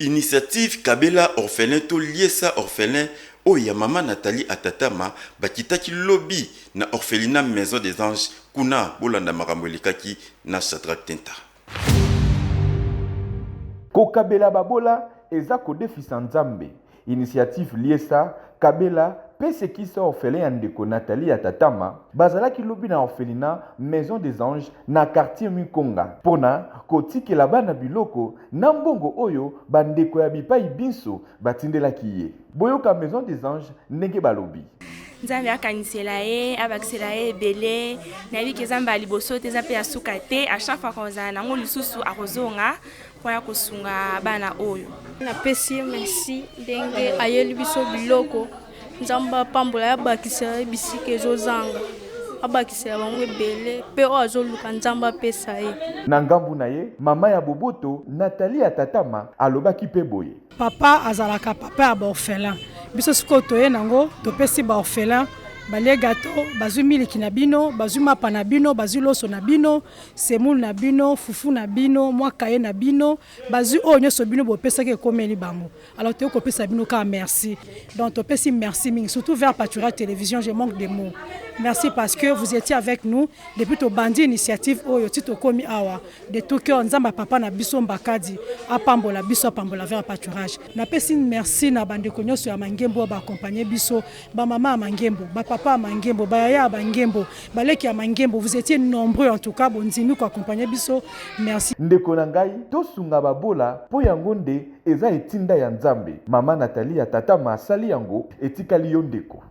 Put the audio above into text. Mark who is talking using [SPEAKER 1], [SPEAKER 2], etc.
[SPEAKER 1] Initiative Kabela orphelin to liesa orphelin oyo ya mama Nathalie Atatama bakitaki lobi na orphelinat Maison des Anges kuna bolanda makambo elekaki na Shadrack Tenta.
[SPEAKER 2] Kokabela babola eza kodefisa Nzambe. Initiative Liesa, Kabela pe Sekisa orphelin ya ndeko Nathalie ya Tatama bazalaki lobi na orphelinat Maison des Anges na quartier Mikonga pona kotikela bana biloko na mbongo oyo ba ndeko ya bipayi binso batindelaki ye. Boyoka Maison des Anges ndenge balobi.
[SPEAKER 3] Nzambe akanisela ye, abakisela ye ebele. Nayebi ke eza mbala liboso te, eza pe ya suka te. A chaque fois akozala nango lisusu akozonga mpo ya kosunga bana oyo.
[SPEAKER 4] Napesi ye merci ndenge ayeli biso biloko. Nzambe apambola ye, abakisela ye bisika ezozanga, abakisela bango ebele mpe oyo azoluka Nzambe apesa ye.
[SPEAKER 2] Na ngambu na ye, mama ya boboto, Nathalie Atatama, alobaki mpe boye.
[SPEAKER 5] Papa azalaka papa ya ba orphelin, biso sikoyo toye nango topesi ba orphelin balie gateau, bazwi miliki na bino, bazwi mapa na bino, bazwi loso na bino, semoule na bino, fufu na bino, mwa cahier na bino, bazwi oyo nyonso bino bopesaki ekomeli bango. Alors toyei kopesa bino kaka merci. Donc topesi merci mingi, surtout vers Patura Television, je manque de mots. Merci parce que vous étiez avec nous depuis tobandi initiative oyo ti tokomi awa. De tout cœur Nzambe ya papa na biso Mbakadi apambola biso apambola vers pâturage. Napesi merci na bandeko nyonso ya Mangembo oyo ba accompagner biso, ba mama ya Mangembo, ba papa ya Mangembo, ba yaya ya Mangembo, baleki ya Mangembo, vous étiez nombreux en tout cas bondimi ko accompagner biso. Merci.
[SPEAKER 2] Ndeko na ngai tosunga babola po yango nde eza etinda ya Nzambe. Mama Nathalie ya tata ma asali yango etikali yo ndeko.